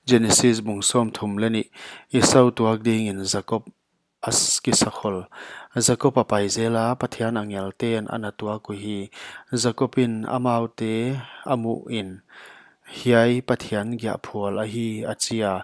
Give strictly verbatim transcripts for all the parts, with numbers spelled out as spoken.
Genesis bung sawmthum leh nih. Esau tuak dingin Jakob a s-, kisakhol. Jakob a pai zel a, Pathian angelte'n ana tuak uhi. Jakob in amaute a muh in, "Hiai Pathian giahphual ahi," a chi a.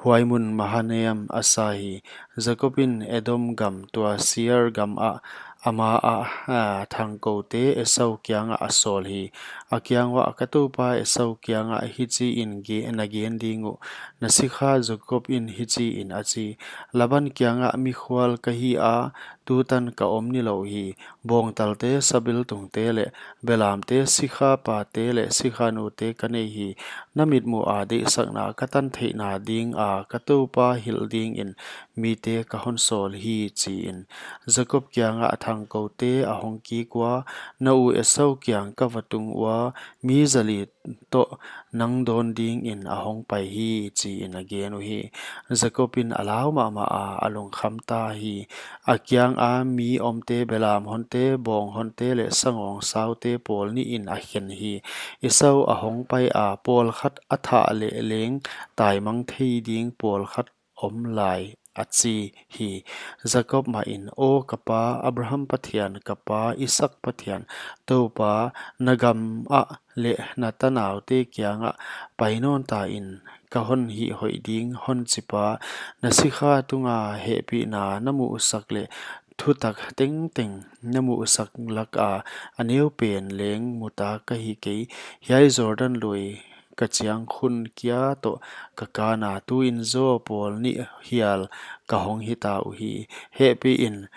Huai mun Mahanaim a sa hi. Jakob in Edom gam, tua Seir gam ah ama a, a, thangkoute Esau kiangah a sawl hi. A kiang uah, "Ka toupa Esau kiangah hichiin ge-, na gen ding uh: Na sikha Jakob in hichiin a chi: Laban kiangah mikhual ka hi a, tutan ka om nilou hi. Bawngtalte, sabiltungte leh belamte, sikhapate leh sikhanute ka nei hi. Na mitmuh a deihsakna ka tan theihna dinga ka toupa hilh dingin mite ka hon sawl hi," chiin Jakob kiangah thangkoute a hong kik ua, "Na u Esau kiang ka va tung ua, mi zali toh nang dawn dingin a hong pai hi," chiin a gen uhi. Jakob in a lau mahmah a, a lungkham ta hi. A kianga mi omte, belam honte, bawng honte leh sangawng saute pawl nih in a khen hi. Esau a hong pai a, pawlkhat a thah leh leng taimang thei ding pawlkhat om lai, a chi hi. Jakob mah in, "Aw ka pa, Abraham Pathian, ka pa Isaak Pathian, Toupa, na gam ah leh na tanaute kiangah pai nawn ta in, ka hon hihhoih ding hon chi pa, na sikha tunga hehpihna na muhsak leh thutak tengteng na muhsak laka a neupen leng muta ka hi kei. Hiai Jordan lui ka chiang khun kia toh ka kana, tuin zaw pawl nih hial ka hong hita uhi. Hehpihin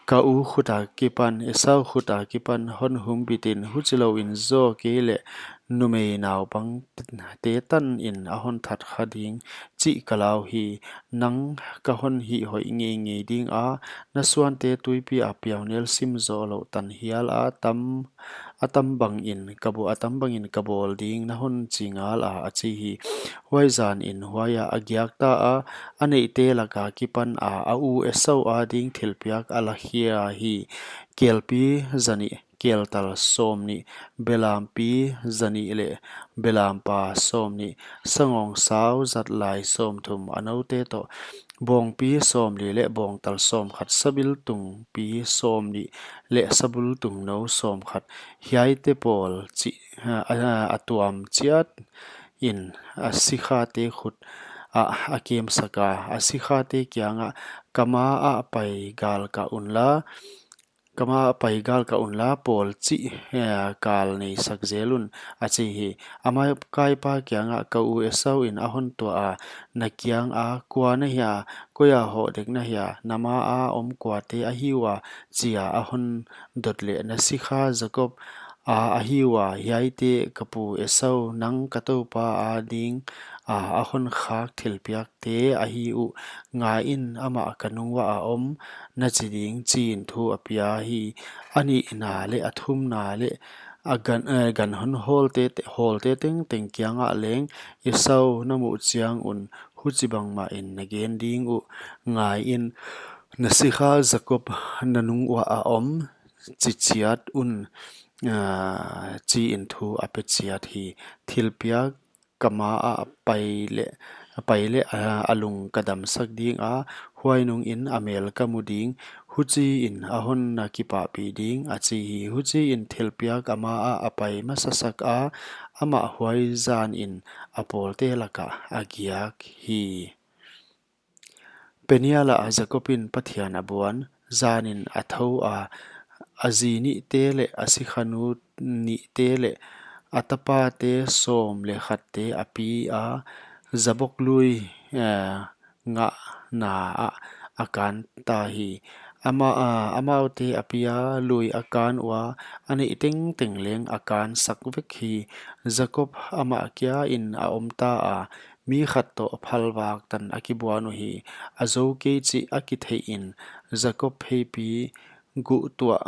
ka u khuta kipan, Esau khuta kipan hon humbit in, huchilouin zaw kei leh numei naupangte tanin a hon that kha ding chih ka lau hi. Nang ka hon hihhoih ngeingei dinga, na suante tuipi a piaunel sim zoh louh tan hial a tam, a tam bangin ka bu-, a tam bangin ka bawl ding na hon chi ngala," a chi hi. Huai zanin huaia a giak ta a, a neihte laka kipan a, a u Esau ading thilpiak a la khia hi. Kelpi zanih, keltal sawmnih, belampi zanih leh belampa sawmnih, sangawng sau zatlai sawmthum a noute toh, bawngpi sawmli leh bawngtal sawmkhat, sabiltungpi sawmnih leh sabultung nou sawmkhat, hiaite pawl chih, a, a, a tuam chiat in a sikhate khut ah a kemsak a, a sikhate kiangah, "Ka ma ah pai gal kah unla, ka ma ah pai gal kah unla, pawl chih, eh, kal neisak zel un," a chi hi. A makaipa kiangah, "Ka u Esau in a hon tuah a, na kianga, 'Kua na hia? Koia hoh dek na hia? Na ma a om kuate ahi ua?' chia a hon dot leh, na sikha Jakob a ahi ua, hiaite ka pu Esau, nang ka toupa ading a, a hon khak thilpiakte ahi uh. Ngaiin, amah ka nung uah a om," na chi ding, chiin thu a pia hi. A nihna leh a thumna leh a gan, eh, gan hon hawlte, hawlte tengteng kiangah leng, "Esau na muh chiang un huchibang mahin na gen ding uh: 'Ngaiin, na sikha Jakob na nung uah a om,' chi chiat un," ah, chiin thu a pe chiat hi. "Thilpiak ka ma ah pai leh, pai leh, ah, a lung ka damsak dinga, huai nungin a mel ka mu ding, huchiin a hon na kipahpih ding," a chi hi. Huchiin thilpiak a ma ah a pai masasak a, amah huai zanin a pawlte lakah a giak hi. Peniel ah Jakob in Pathian a buan. Zanin a thou a, a zi nihte leh a sikhanu nihte leh a tapate sawm leh khatte a pi a, Jabok lui, eh, ngahna ah a kan ta hi. Ama, ah, amaute a pi a, lui a kan ua, a neih tengteng leng a kansak vek hi. Jakob amah kia in a om ta a, mi khat toh phalvak tan a kibuan uhi. A zou kei chih a kitheih in Jakob pheipi guh tuah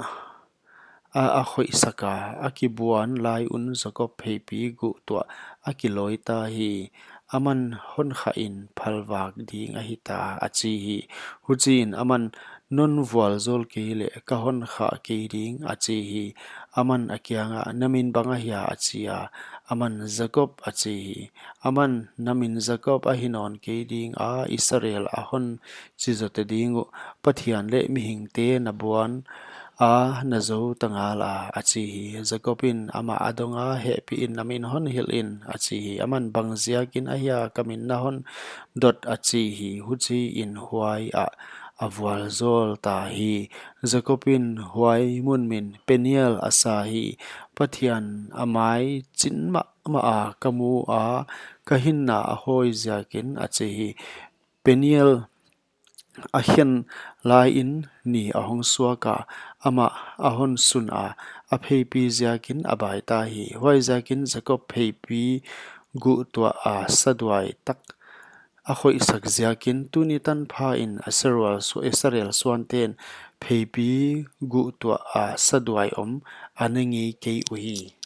a, a khoihsak a, a kibuan lai un Jakob pheipi guh tuah a kilawi ta hi. Aman, "Hon khah in, phalvak ding ahi ta," a chi hi. Huchiin aman, "Non vualzawl kei leh ka hon khah kei ding," a chi hi. Aman a kiangah, "Na min bang ahia?" a chi a. Aman, Jakob, a chi hi. Aman, Na min Jakob ahi nawn kei dinga, Israel a hon chi zote ding uh; Pathian leh mihingte na buana na zou ta ngala, a chi hi. Jakobin amah a donga, Hehpihin na min hon hilhin, a chi hi. Aman, Bangziakin ahia ka min na hon dot? a chi hi. Huchiin huaiah a vualjawlta hi. Jakobin huai mun min Peniel a sa hi. Pathian a mai chin mahmaha ka mua, ka hinna a hawi ziakin, a chi hi. Peniel a khen laiin ni a hong suaka, amah a hon suna, a pheipi ziakin a baita hi. Huaiziakin Jakob pheipi guhtuaha saduai tak a khoihsak ziakin, tuni tanphain Israel suanten pheipi guhtuaha saduai om a ne ngei kei uhi.